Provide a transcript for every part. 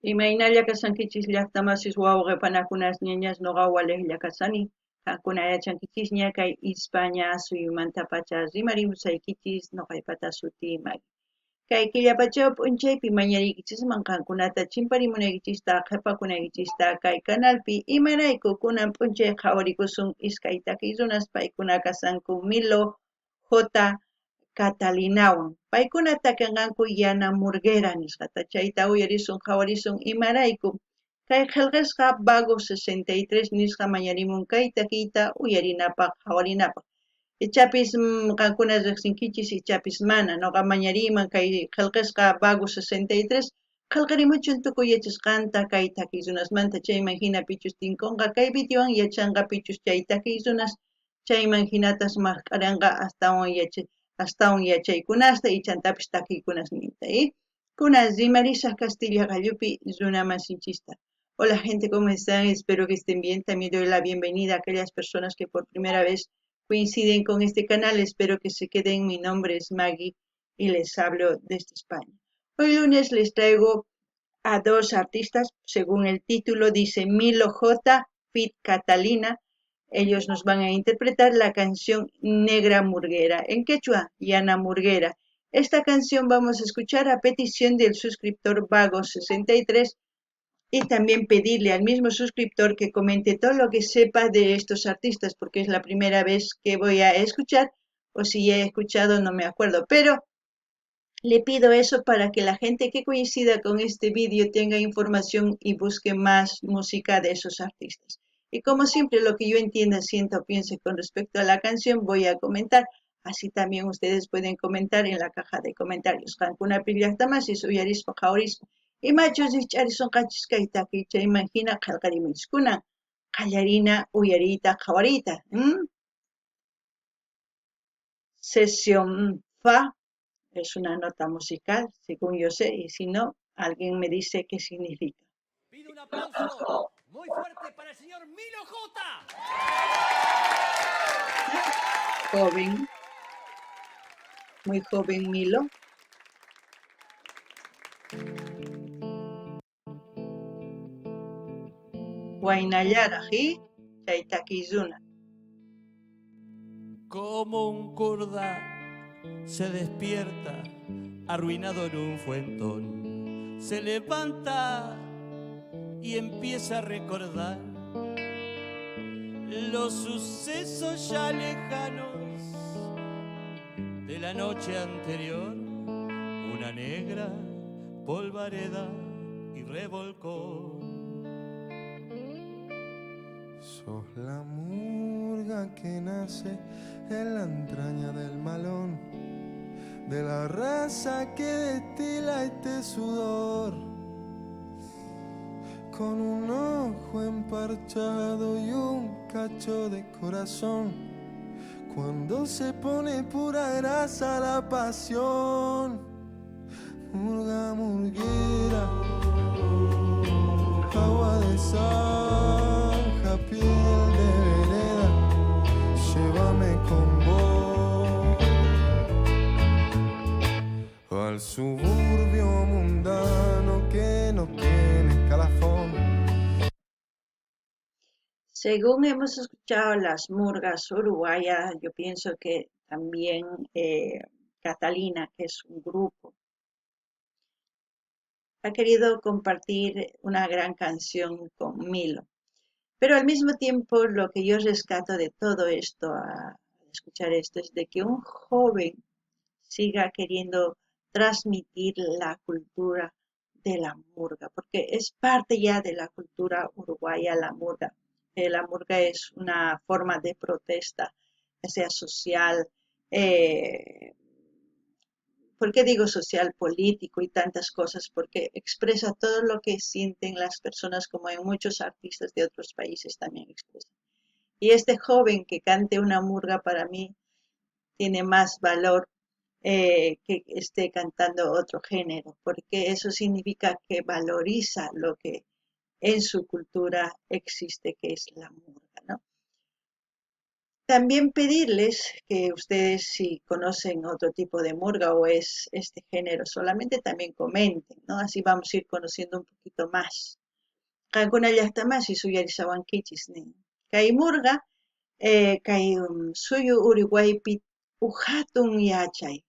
Imaynalla kashankichis llaqtamasis wawqe panakunas ñañas noqa walejlla kashani. Qankuna yachankichisña kay Ispaña suyumantapacha rimarimusaykichis noqaypata sutiy Maggie. Kay killapachaw p'unchaypi mañariykichisman qankunata chimparimunaykichista qhepakunaykichista kay canalpi imarayku kunan p'unchay qhawarikusun iskay takiy runas paykuna kashanku Milo J. Catalinawan. Paykuna takenqanku Yana Murguera nisqata. Chayta uyarisun qhawarisun imarayku. Kay qhelqesqa Vago 63 nisqa mañarimun kay takiyta uyarinapaq qhawarinapaq. Ichapis qankuna rejsinkichis ichapis mana. Noqa mañariyman kay qhelqesqa Vago 63 qhelqarimuchun tukuy yachasqanta kay takiy runasmanta chayman jina pichus tinkonqa kay videowan yachanqa pichus chay takiy runas chayman jinatas mask'arenqa astawan yachay astawan yachaykunasta y chantapis takiykunasninta. Kunan rimarisaj Castilla qallupi runa masinchista. Hola gente, ¿cómo están? Espero que estén bien. También doy la bienvenida a aquellas personas que por primera vez coinciden con este canal. Espero que se queden. Mi nombre es Maggie y les hablo desde España. Hoy lunes les traigo a dos artistas, según el título dice Milo J. Fit Catalina. Ellos nos van a interpretar la canción Negra Murguera, en quechua, Yana Murguera. Esta canción vamos a escuchar a petición del suscriptor Vago63 y también pedirle al mismo suscriptor que comente todo lo que sepa de estos artistas, porque es la primera vez que voy a escuchar, o si ya he escuchado no me acuerdo, pero le pido eso para que la gente que coincida con este vídeo tenga información y busque más música de esos artistas. Y como siempre, lo que yo entienda, sienta o piense con respecto a la canción, voy a comentar. Así también ustedes pueden comentar en la caja de comentarios. Qankunapi llaqtamasis uyarispa qhawarispa imachus rikch'arisonqachis kay takiy chayman hina qhelqarimunchis. Kunan qallarina uyariyta qhawariyta. Sesión Fa es una nota musical, según yo sé, y si no, alguien me dice qué significa. Pido un aplauso muy fuerte para el señor Milo J. Joven, muy joven Milo. Waynallaraj chay takiy runa. Como un kurda se despierta arruinado en un fuentón, se levanta y empieza a recordar los sucesos ya lejanos de la noche anterior, una negra polvareda y revolcó. Sos la murga que nace en la entraña del malón, de la raza que destila este sudor, con un ojo emparchado y un cacho de corazón, cuando se pone pura grasa la pasión. Murga, murguera, agua de zanja, piel de vereda, llévame con vos al suburbio mundano que no tiene escalafón. Según hemos escuchado las murgas uruguayas, yo pienso que también Catalina, que es un grupo, ha querido compartir una gran canción con Milo. Pero al mismo tiempo lo que yo rescato de todo esto, al escuchar esto, es de que un joven siga queriendo transmitir la cultura de la murga, porque es parte ya de la cultura uruguaya la murga. La murga es una forma de protesta, ya sea social, ¿por qué digo social, político y tantas cosas? Porque expresa todo lo que sienten las personas, como en muchos artistas de otros países también expresan. Y este joven que cante una murga para mí tiene más valor que esté cantando otro género, porque eso significa que valoriza lo que en su cultura existe, que es la murga, ¿no? También pedirles que ustedes, si conocen otro tipo de murga o es este género solamente, también comenten, ¿no? Así vamos a ir conociendo un poquito más. Qankuna llaqtamasis uyarisawankichis nin. Kay murga, kay suyu Uruguaypi uj hatun yachay.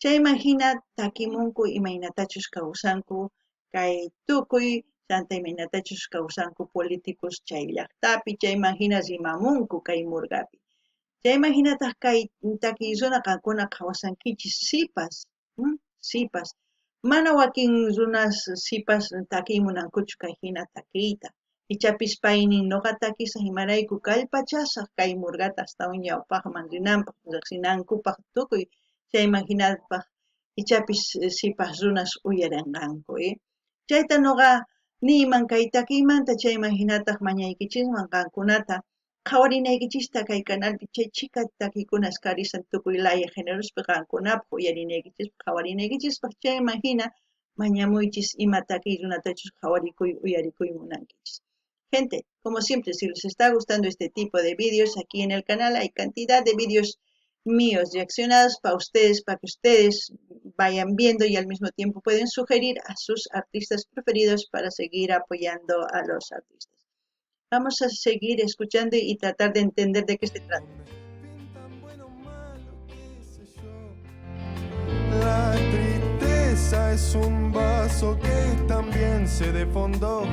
Chayman hina takimunku imaynatachus kawsanku kay tukuy chanta imaynatachus kawsanku políticos chay llaqtapi, chayman hina rimamunku kay murgapi. Chayman hinataq kay takiy runa qankuna qhawasankichis sipas, sipas. Mana wakin runas sipas takiy munankuchu kay hina takiyta. Ichapis paynin noqa takisaq imarayku kallpachasaq kay murgata astawan ñawpaqman rinanpaq, riqsinankupaq tukuy chayman hinapaq ichapis sipas runas uyarinqanku. Chayta noqa niyman kay takiymanta chayman hinataq mañaykichisman qankunata qhawarinaykichista kay canalpi chay chhika takiykunas karisan tukuy laya génerospi qankunapaq uyarinaykichispaq qhawarinaykichispaq chayman hina mañamuychis ima takiy runatachus qhawarikuy uyarikuy munankichis. Gente, como siempre, si les está gustando este tipo de vídeos, aquí en el canal hay cantidad de vídeos míos reaccionados para ustedes, para que ustedes vayan viendo y al mismo tiempo pueden sugerir a sus artistas preferidos para seguir apoyando a los artistas. Vamos a seguir escuchando y tratar de entender de qué se trata. Pintan bueno, malo, qué sé yo. La tristeza es un vaso que también se desfondó.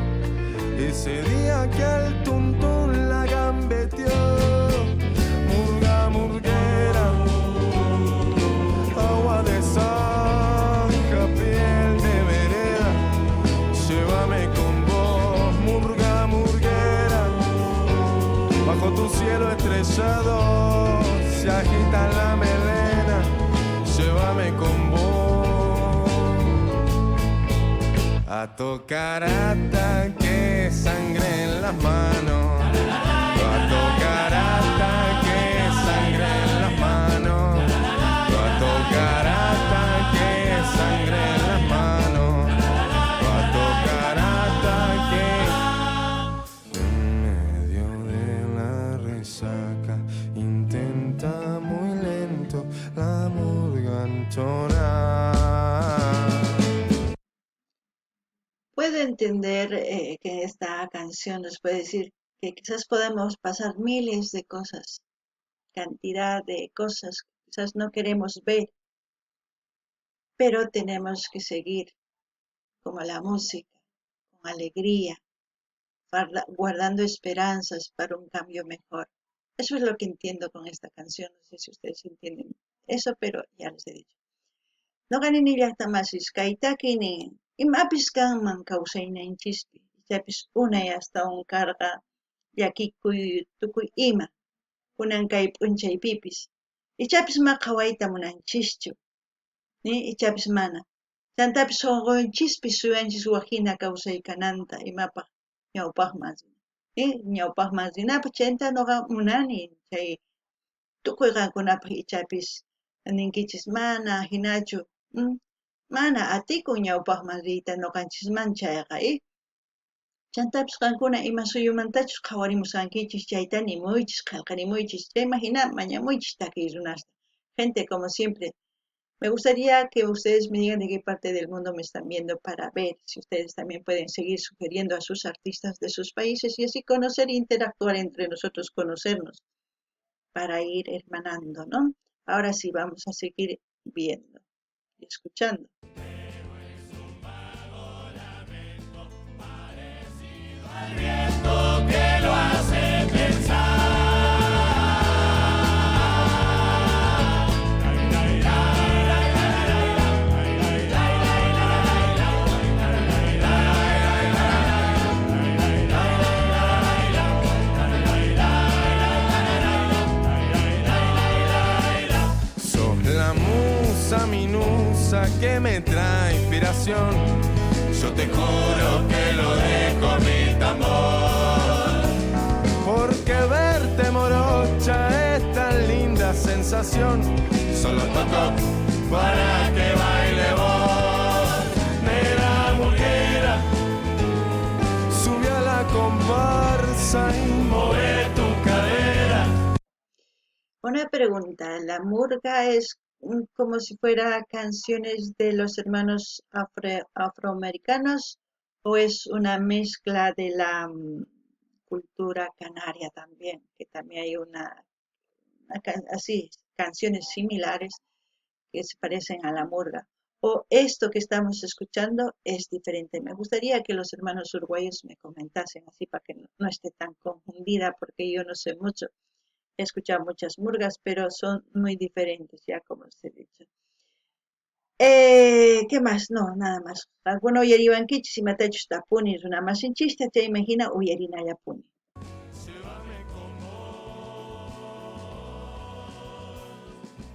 Ese día que al tuntún la gambeteó. Murga, murguera, agua de zanja, piel de vereda. Llévame con vos, murga, murguera. Bajo tu cielo estrellado se agita la melena. Llévame con vos a tocar hasta que sangre en las manos. A tocar hasta que sangre en las manos. A tocar hasta que sangre en las manos. A tocar hasta que en medio de la resaca intenta muy lento la murga entonar. Puedo entender que esta canción nos puede decir que quizás podemos pasar miles de cosas, cantidad de cosas que quizás no queremos ver, pero tenemos que seguir como la música, con alegría, guardando esperanzas para un cambio mejor. Eso es lo que entiendo con esta canción. No sé si ustedes entienden eso, pero ya les he dicho. Noqa nini llaqtamasis kay takiynin imapis kanman kawsayninchispi, ichapis unay astawan karqa llakikuy tukuy ima, kunan kay p'unchaypipis. Ichapis ma qhawayta munanchischu, ni ichapis mana. Chantapis sunqunchispis suyanchis wak hina kawsay kananta imapaq ñawpaqman ñawpaqman rinapaq chayta noqa munani chay tukuy qankunapaq ichapis ninkichis mana hinachu, mana atikun ñawpaqman riyta noqanchisman chayqa, Chantapis qankuna ima suyumantachus qhawarimusqankichis chayta nimuychis, qhelqarimuychis, chayman hina mañamuychis takiy runasta. Gente, como siempre, me gustaría que ustedes me digan de qué parte del mundo me están viendo para ver si ustedes también pueden seguir sugiriendo a sus artistas de sus países y así conocer e interactuar entre nosotros, conocernos, para ir hermanando, ¿no? Ahora sí, vamos a seguir viendo y escuchando. Pero es un vago lamento parecido al viento que lo hace pensar. Sos la musa minusa que me trae inspiración. Yo te juro que lo dejo mi tambor, porque verte morocha es tan linda sensación. Solo toco para que baile vos. Negra murguera, sube a la comparsa y mueve tu cadera. Una pregunta, ¿la murga es como si fuera canciones de los hermanos afroamericanos o es una mezcla de la cultura canaria también? Que también hay una así, canciones similares que se parecen a la murga. O esto que estamos escuchando es diferente. Me gustaría que los hermanos uruguayos me comentasen así para que no esté tan confundida, porque yo no sé mucho. He escuchado muchas murgas, pero son muy diferentes, ya como os he dicho. ¿Qué más? No, nada más. Alguno uyariwankichis imatachus tapuni runa masinchista, chayman hina uyarinallapuni.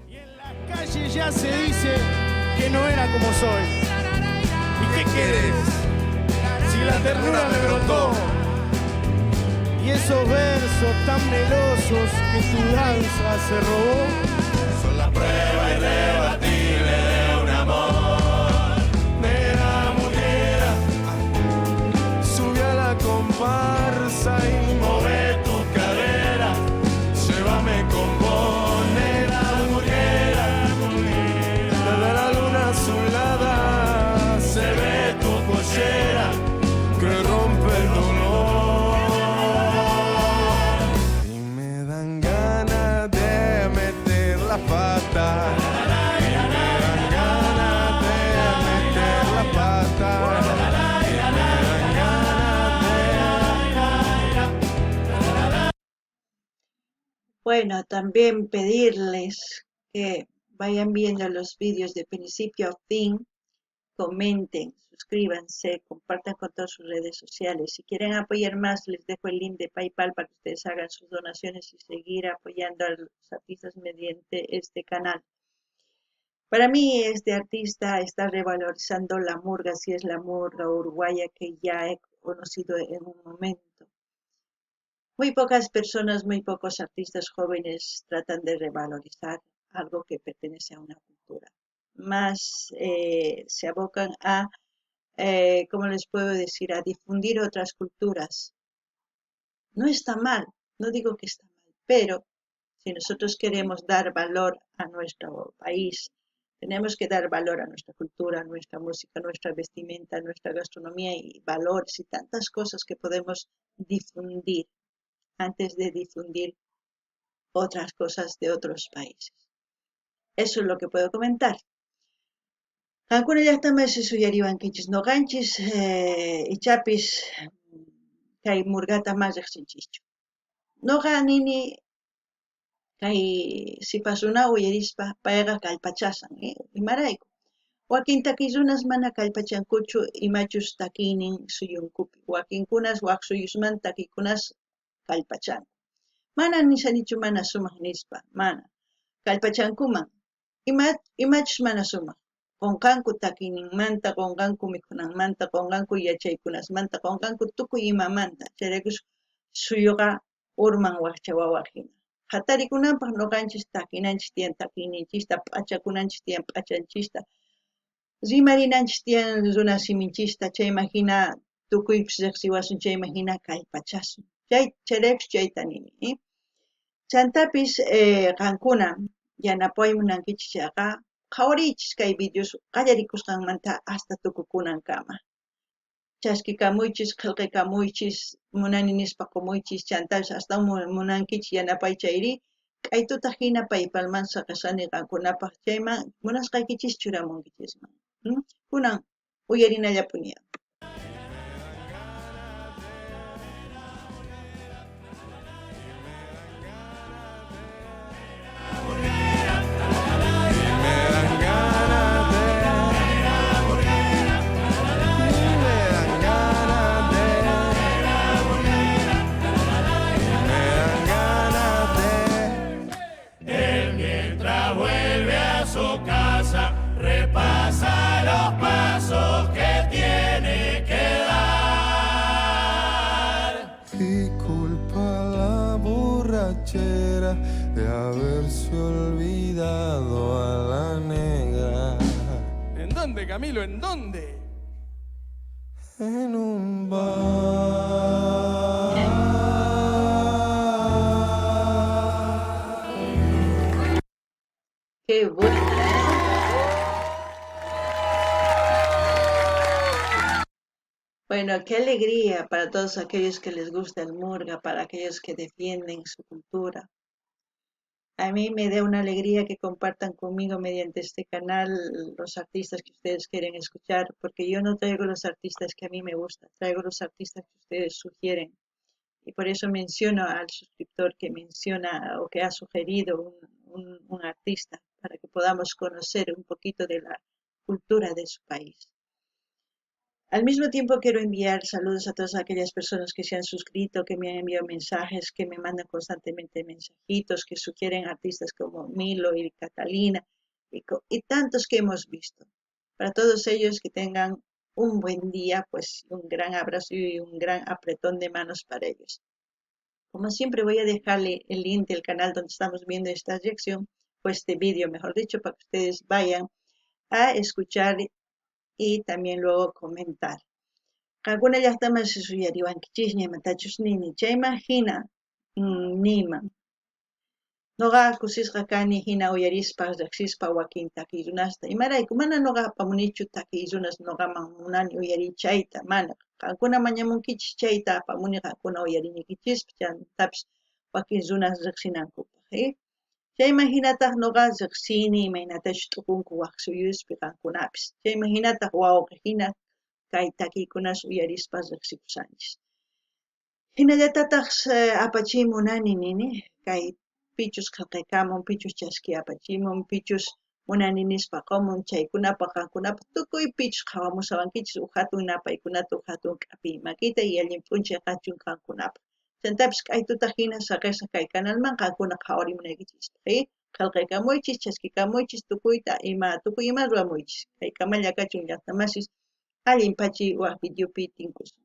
Y en la calle ya se dice que no era como soy. ¿Y qué querés? Si la ternura me brotó. Y esos versos tan melosos que tu danza se robó son la prueba irrebatible de un amor. Negra murguera, sube a la comparsa y Move tu cadera, llévame con vos, negra murguera. Desde la luna azulada Se ve tu pollera que rompe el dolor. Y me dan ganas de meter la pata. Y me dan ganas de meter la pata. Y me dan ganas de... Bueno, también pedirles que vayan viendo los vídeos de principio a fin, comenten, suscríbanse, compartan con todas sus redes sociales. Si quieren apoyar más, les dejo el link de PayPal para que ustedes hagan sus donaciones y seguir apoyando a los artistas mediante este canal. Para mí, este artista está revalorizando la murga, si es la murga uruguaya que ya he conocido en un momento. Muy pocas personas, muy pocos artistas jóvenes tratan de revalorizar algo que pertenece a una cultura. Más se abocan a, ¿cómo les puedo decir?, a difundir otras culturas. No está mal, no digo que está mal, pero si nosotros queremos dar valor a nuestro país, tenemos que dar valor a nuestra cultura, a nuestra música, a nuestra vestimenta, a nuestra gastronomía y valores y tantas cosas que podemos difundir antes de difundir otras cosas de otros países. Eso es lo que puedo comentar. Qankuna llaqtamasi suyariwankichis, noqanchis ichapis kay murgata mas riqsinchischu. Noqa nini kay sipas runa uyarispa payqa kallpachasan, Imarayku? Wakin takiy runas mana kallpachankuchu imachus takiynin suyunkupi. Wakinkunas wak suyusman takiykunas kallpachanku. Mana nishanichu mana sumaq nispa, mana. Kallpachankuman. Imachus mana sumaq. Qonqanku takiyninmanta, qonqanku mikhunanmanta, qonqanku yachaykunasmanta, qonqanku tukuy imamanta. Chayraykus suyuqa urman wakcha wawa hina. Hatarikunanpaq noqanchis takinanchis tiyan takiyninchista, p'achakunanchis tiyan p'achanchista, rimarinanchis tiyan runa siminchista, chayman hina tukuypis riqsiwasun, chayman hina kallpachasun. Chayraykus chayta nini? Chantapis qankuna yanapay munankichis chayqa, qhawariychis kay videos qallarikusqanmanta hasta tukukunankama. Chaskikamuychis, qillqakamuychis, munani nispa qumuychis, chantapis hasta munankichis yanapay chayri, k'aytuta hina PayPalman saqesani qankunapaq, chayman munasqaykichis churamunkichisman. Kunan uyarinallapuni. Repasa los pasos que tiene que dar. Y culpa a la borrachera de haberse olvidado a la negra. ¿En dónde, Camilo? ¿En dónde? En un bar. Bueno, qué alegría para todos aquellos que les gusta el murga, para aquellos que defienden su cultura. A mí me da una alegría que compartan conmigo mediante este canal los artistas que ustedes quieren escuchar, porque yo no traigo los artistas que a mí me gustan, traigo los artistas que ustedes sugieren. Y por eso menciono al suscriptor que menciona o que ha sugerido un artista, para que podamos conocer un poquito de la cultura de su país. Al mismo tiempo quiero enviar saludos a todas aquellas personas que se han suscrito, que me han enviado mensajes, que me mandan constantemente mensajitos, que sugieren artistas como Milo y Catalina y tantos que hemos visto. Para todos ellos que tengan un buen día, pues un gran abrazo y un gran apretón de manos para ellos. Como siempre voy a dejarle el link del canal donde estamos viendo esta reacción, o este vídeo mejor dicho, para que ustedes vayan a escuchar y también luego comentar. Qankuna llaqtamasis uyariwankichisña imatachus nini, chayman hina niyman. Noqa kusisqa kani hina uyarispa riqsispa wakin takiy runasta. Imarayku mana noqa apamunichu takiy runas noqaman munani uyariy chayta, mana. Qankuna mañamunkichis chayta apamuni qankuna uyariñiykichispa, chantapis wakin runas riqsinankupaq. Chayman hinataq noqa riqsini imaynatachus t'ukunku wak suyuspi qankunapis. Chayman hinataq wawqi hina kay takiykunas uyarispa riqsikushanchis. Hinallatataq apachiy munani nini, kay pichus qhaqaykamun, pichus chaski apachimun, pichus munani nispa qomun, chaykunapaq qankunapaq tukuy pichus qhawamushawankichis uj hatun napaykunata, uj hatun k'apiy makita y allin p'unchay qachun qankunapaq. Chantapis k'aytuta hina saqesaq kay kanalman qankuna qhawarimunaykichispaq. Qhelqaykamuychis, chaskikamuychis, tukuyta ima, tukuy ima ruwamuychis. Kay kamalla kachun llaqtamasis, allin pachi wak videopi tinkusun.